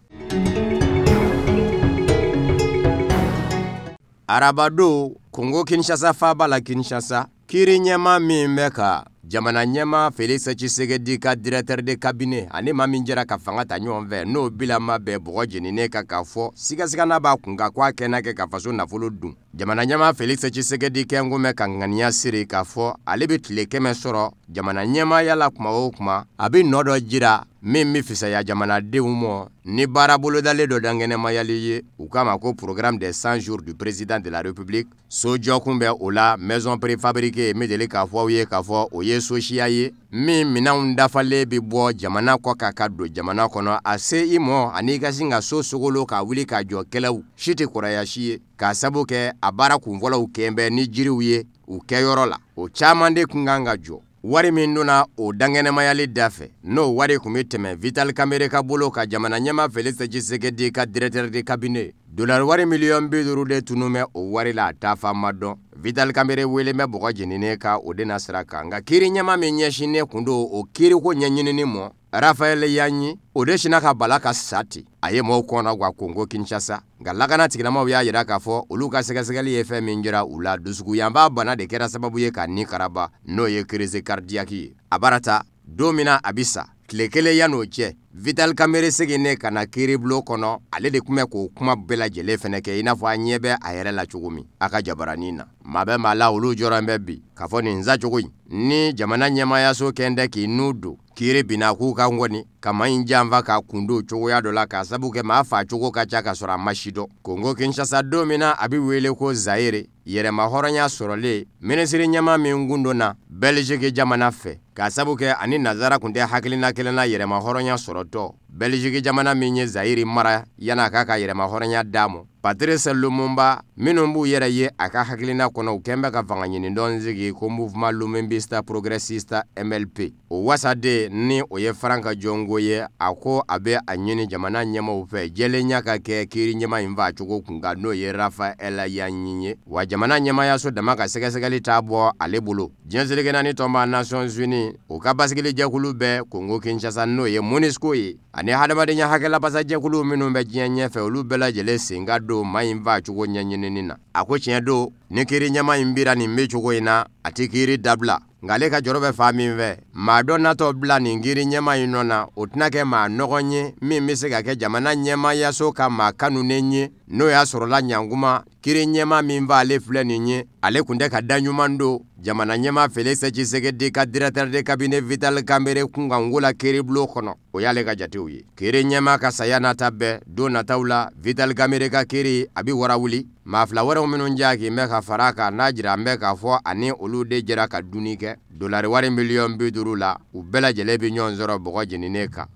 Arabado, Kongo Kinshasa faba la Kinshasa, kiiri ɲɛmaa min bɛ ka jamana ɲɛmaa Félix Tshisekedi ka directeur de cabinet ani maa min jɛra ka fanga ta ɲɔgɔn fɛ, n'o bilama bɛɛ bɔgɔ jeninen kan k'a fɔ sigasigana b'a kun kan k'a kɛnɛ kɛ ka faso nafolo dun. Jamana ɲɛmaa Félix Tshisekedi kɛnko mɛ ka ŋaniya siri k'a fɔ ale bɛ tile 100 sɔrɔ jamana ɲɛmaaya la kuma o kuma, a bɛ nɔ dɔ jira min bɛ fisaya jamanadenw ma ni baara bolodalen dɔ dankɛnɛmayali ye, u k'a ma ko programme des 100 jours du président de la République. Sojɔ kun bɛ o la, maison préfabriquée n bɛ deli k'a fɔ aw ye k'a fɔ o ye sosiya ye min minɛnw dafalen bɛ bɔ jamana kɔ kan ka don jamana kɔnɔ, a se i mɔ ani i ka sin ka so sogolo ka wuli ka jɔ kɛlɛw si tɛ kɔrɔya si ye, k'a sabu kɛ a baara kunfɔlɔw kɛn bɛ ni jiriw ye u kɛyɔrɔ la, o caman de kun kan ka jɔ. Wari min donna o dankɛnɛmayali da fɛ, n'o wari tun bɛ tɛmɛ Vital Kamerhe ka bolo ka jamana ɲɛmaa Félix Tshisekedi ka directeur de cabinet, dollar wari miliyɔn 50 de tunun bɛ o wari la, a taafa ma dɔn. Vital Kamerhe wele bɛ bɔgɔ jeninen kan o de na sira kan. Nka kiiri ɲɛmaa min ɲɛsinnen kun don o kiiriko ɲɛɲinini ma, Raphaël Yanyi, o de sinna ka bala ka sa ten. A ye mɔgɔw kɔnɔ ka Kongo Kinshasa. Nka lakana tigilamɔgɔw y'a jira k'a fɔ olu ka sɛgɛsɛgɛli ye fɛn min jira u la, dusukuyanba bana de kɛra sababu ye ka ni karaba, n'o ye crise cardiaque ye. A baara ta don min na a bi sa, tile kelen yan'o cɛ, Vital Kamerhe seginnen ka na kiiribulon kɔnɔ, ale de tun bɛ k'o kuma bɛɛ lajɛlen fɛnɛ kɛ i n'a fɔ an ɲɛ bɛ a yɛrɛ la cogo min a ka jabaranin na. Maa bɛ maa la olu jɔrɔ bɛ bi k'a fɔ nin sacogo in ni jamana ɲɛmaayaso kɛn tɛ k'i n'u don kiiri binna k'u ka ngɔni ka maa in janfa k'a kun don cogoya dɔ la, k'a sabu kɛ maa fa cogo ka ca ka sɔrɔ a ma si dɔn. Kongo Kinshasa don min na a bɛ wele ko Zaire, yɛrɛma hɔrɔnya sɔrɔlen minisiri ɲɛmaa min kun donna Belgique jamana fɛ, k'a sabu kɛ ani nanzara kun tɛ hakilina kelen na yɛrɛma hɔrɔnya sɔrɔtɔ. Belgique jamana min ye Zaire mara yan'a k'a ka yɛrɛma hɔrɔnya d'a ma, Patrice Lumumba minnu b'u yɛrɛ ye a ka hakilina kɔnɔ, u kɛn bɛ ka fanga ɲini dɔn sigi ko Mouvement Lumumbiste Progressiste MLP. O wasaden ni o ye Franck Diongo ye, a ko a bɛ a ɲini jamana ɲɛmaaw fɛ jɛlenya ka kɛ kiiri ɲɛmaa in faa cogo kun kan, n'o ye Raphaël Yanyi ye. Wa jamana ɲɛmaayaso dama ka sɛgɛsɛgɛli t'a bɔ ale bolo. Diɲɛ seleke naani tɔnba Nations Unies o ka basigilijɛkulu bɛ Kongo Kinshasa, n'o ye MONUSCO ye, ani hadamadenya hakɛlabasajɛkulu minnu bɛ diɲɛ ɲɛfɛ, olu bɛɛ lajɛlen sen ka don maa in faa cogo ɲɛɲinini na. A ko tiɲɛ don, ni kiiri ɲɛmaa in bira nin bɛ cogo in na, a tɛ kiiri dabila. Nka ale ka jɔrɔ bɛ fan min fɛ, maa dɔ natɔ bila nin kiiri ɲɛmaa in nɔ na, o tɛna kɛ maa nɔgɔn ye min bɛ se ka kɛ jamana ɲɛmaayaso ka maa kanunen ye, n'o y'a sɔrɔla ɲankuma kiiri ɲɛmaa min b'ale filɛ nin ye, ale tun tɛ ka da ɲuman don jamana ɲɛmaa Félix Tshisekedi ka directeur de cabinet Vital Kamerhe kunkanko la kiiribulon kɔnɔ. O y'ale ka jatew ye. Kiiri ɲɛmaa ka saya nata bɛɛ don nataw la, Vital Kamerhe ka kiiri a bɛ warawuli. Maa fila wɛrɛw minnu jaki bɛ ka fara a kan n'a jira an bɛ k'a fɔ ani olu de jɛra ka dunni kɛ dolari wari miliyɔn 50 la, u bɛɛ lajɛlen bɛ ɲɔgɔn sɔrɔ bɔgɔ jeninen kan.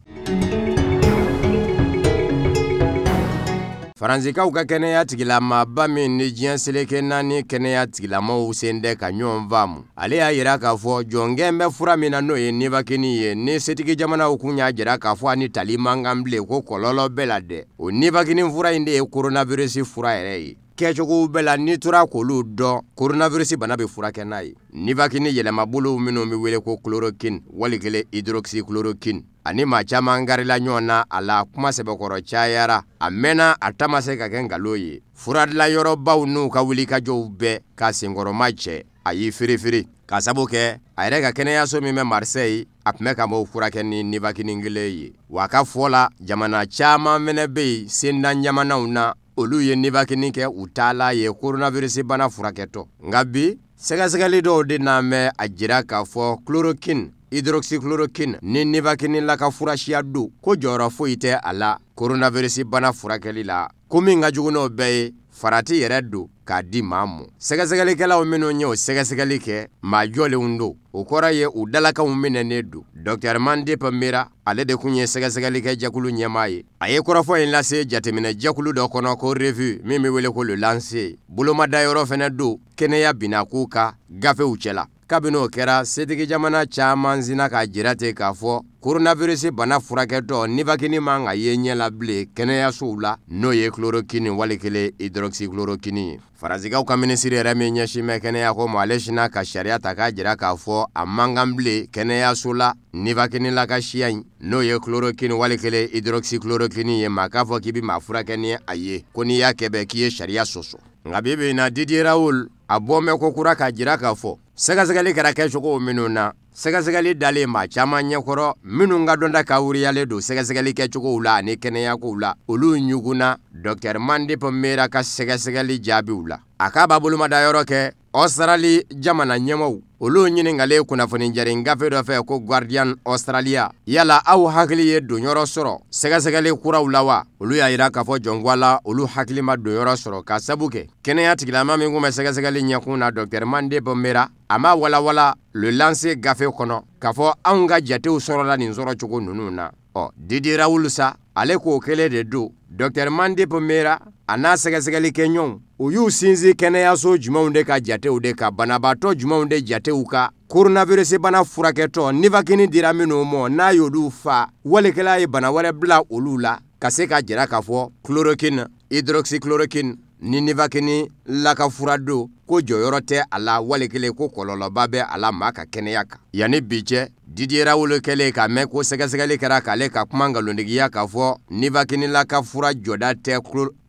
Faransikaw ka kɛnɛya tigilamaba min ni diɲɛ seleke naani kɛnɛya tigilamaw sen tɛ ka ɲɔgɔn faamu, ale y'a jira k'a fɔ jɔnkɛ bɛ fura min na n'o ye Nivaquine ye, ni setigi jamanaw kun y'a jira k'a fɔ a ni tali man kan bilen, ko kɔlɔlɔ bɛɛ la dɛ. O Nivaquine fura in de ye coronavirus fura yɛrɛ ye. Kɛcogow bɛɛ la n'i tora k'olu dɔn, coronavirus bana bɛ furakɛ n'a ye. Nivaquine yɛlɛmabolow minnu bɛ wele ko chloroquine wali kelen hydroxychloroquine, ani maa caman karila ɲɔgɔn na a la, kuma sɛbɛkɔrɔ cayara, a mɛnna a ta ma se ka kɛ nkalon ye. Furadilanyɔrɔbaw n'u ka wulikajɔw bɛɛ ka senkɔrɔma cɛ, a y'i firifiri k'a sabu kɛ a yɛrɛ ka kɛnɛyaso min bɛ Marseille, a tun bɛ ka maaw furakɛ ni Nivaquine kelen ye. Wa a ka fɔ la, jamana caman fɛnɛ bɛ yen sendan jamanaw na, olu ye Nivaquine kɛ u taala ye coronavirus bana furakɛtɔ. Nka bi sɛgɛsɛgɛli dɔw de n'an bɛ a jira k'a fɔ chloroquine, hydroxychloroquine ni Nivaquine la ka furasiya don, ko jɔyɔrɔ foyi tɛ a la coronavirus bana furakɛli la. Ko min ka jugu n'o bɛɛ ye, farati yɛrɛ don k'a di maa ma. Sɛgɛsɛgɛlikɛlaw minnu ye o sɛgɛsɛgɛli kɛ, maa jɔlenw don, o kɔrɔ ye u dalakanw minɛnen don. Dr Mandeep Mehra, ale de kun ye sɛgɛsɛgɛli kɛ jɛkulu ɲɛmaa ye. A ye kɔrɔfɔ in lase jateminɛ jɛkulu dɔ kɔnɔ ko revue min bɛ wele ko Le Lancet. Bolomadayɔrɔ fɛnɛ don kɛnɛya binako ka gafew cɛla. Kabini o kɛra, setigi jamana caman sinna k'a jira ten k'a fɔ coronavirus bana furakɛtɔ Nivaquine man ka ye ɲɛ la bilen kɛnɛyasow la, n'o ye chloroquine wali kelen hydroxychloroquine ye. Faransikaw ka minisiri yɛrɛ min ɲɛsin bɛ kɛnɛya ko ma, ale sinna ka sariya ta k'a jira k'a fɔ a man kan bilen kɛnɛyaso la Nivaquine la ka siya in, n'o ye chloroquine wali kelen hydroxychloroquine ye, maa k'a fɔ k'i bɛ maa furakɛ ni a ye, ko n'i y'a kɛ bɛɛ k'i ye sariya sɔsɔ. Nka bi bi in na, Didier Raoult a bɔ mɛn ko kura k'a jira k'a fɔ sɛgɛsɛgɛli kɛra kɛcogo minnu na, sɛgɛsɛgɛli dalen maa caman ɲɛkɔrɔ minnu ka dɔnta ka wuriyalen don sɛgɛsɛgɛli kɛcogow la ani kɛnɛyakow la, olu ɲugunna Dr Mandeep Mehra ka sɛgɛsɛgɛli jaabiw la. A k'a b'a bolomadayɔrɔ kɛ Australie jamana ɲɛmaaw, olu ɲininkalen kunnafoni jari gafe dɔ fɛ ko Guardian Australia, yala aw hakili ye donyɔrɔ sɔrɔ sɛgɛsɛgɛli kuraw la wa? Olu y'a jira k'a fɔ jɔnko la olu hakili ma donyɔrɔ sɔrɔ k'a sabu kɛ kɛnɛya tigilama min kun bɛ sɛgɛsɛgɛli ɲɛkun na, Dr Mandeep Mehra, a ma walawala Le Lancet gafe kɔnɔ k'a fɔ anw ka jatew sɔrɔla nin sɔrɔcogo ninnu na. Ɔ Didier Raoult sa, ale k'o kelen de don. Dr Mandeep Mehra a n'a sɛgɛsɛgɛli kɛɲɔgɔnw, u y'u sinsin kɛnɛyaso jumɛnw de ka jatew de kan, banabaatɔ jumɛnw de jatew kan coronavirus bana furakɛtɔ Nivaquine dira minnu ma, n'a y'olu fa walikɛla ye bana wɛrɛ bila olu la, ka se ka jira k'a fɔ chloroquine, hydroxychloroquine ni Nivaquine la ka fura don, ko jɔyɔrɔ tɛ a la wali kelen ko kɔlɔlɔba bɛ a la maa ka kɛnɛya kan. Yanni bi cɛ, Didier Raoult kɛlen k'a mɛn ko sɛgɛsɛgɛli kɛra k'ale ka kuma nkalontigiya k'a fɔ Nivaquine la ka fura jɔda tɛ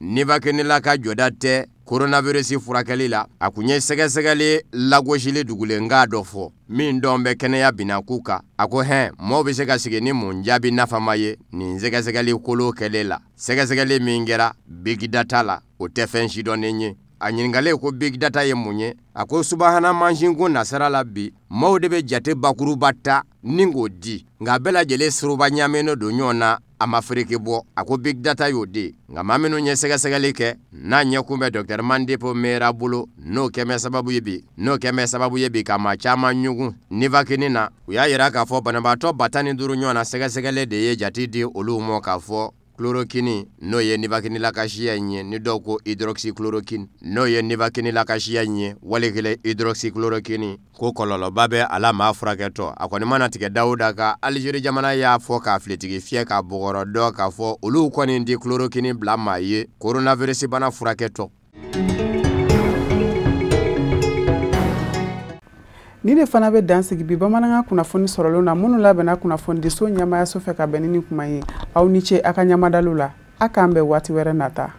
Nivaquine la ka jɔda tɛ coronavirus furakɛli la, a kun ye sɛgɛsɛgɛli lagosili dugulenkan dɔ fɔ min dɔn bɛ kɛnɛya binako kan. A ko hɛn, mɔɔw bɛ se ka sigi ni mun jaabi nafama ye nin sɛgɛsɛgɛli kolo kɛlen la. Sɛgɛsɛgɛli min kɛra big data la, o tɛ fɛn sidɔnnen ye. A ɲininkalen ko big data ye mun ye, a ko subahana mansinko nasara la bi, maaw de bɛ jate bakuruba ta ni k'o di, nka bɛɛ lajɛlen soroba ɲaaminen don ɲɔgɔn na, a ma fereke bɔ. A ko big data y'o de. Nka maa minnu ye sɛgɛsɛgɛli kɛ n'a ɲɛkun bɛ Dr Mandeep Mehra bolo, n'o kɛmɛ sababu ye bi ka maa caman ɲugun Nivaquine na, u y'a jira k'a fɔ banabaatɔ 15 ɲɔgɔn na sɛgɛsɛgɛli de ye jate di olu ma k'a fɔ chloroquine, n'o ye Nivaquine la ka siya in ye, ni dɔw ko hydroxychloroquine, n'o ye Nivaquine la ka siya in ye wali kelen hydroxychloroquine, ko kɔlɔlɔba bɛ a la maa furakɛtɔ. A kɔni mana tigɛ Dawuda kan, Algérie jamana y'a fɔ k'a filetigi fiyɛ k'a bɔgɔrɔ dɔ k'a fɔ olu kɔni di chloroquine bila maa ye coronavirus bana furakɛtɔ. Ni de fana bɛ dan sigi bi bamanankan kunnafoni sɔrɔlenw na minnu labɛnna kunnafonidiso ɲɛmaayaso fɛ ka bɛn ni nin kuma ye. Aw ni ce a ka ɲamadaliw la, a k'an bɛn waati wɛrɛ nata.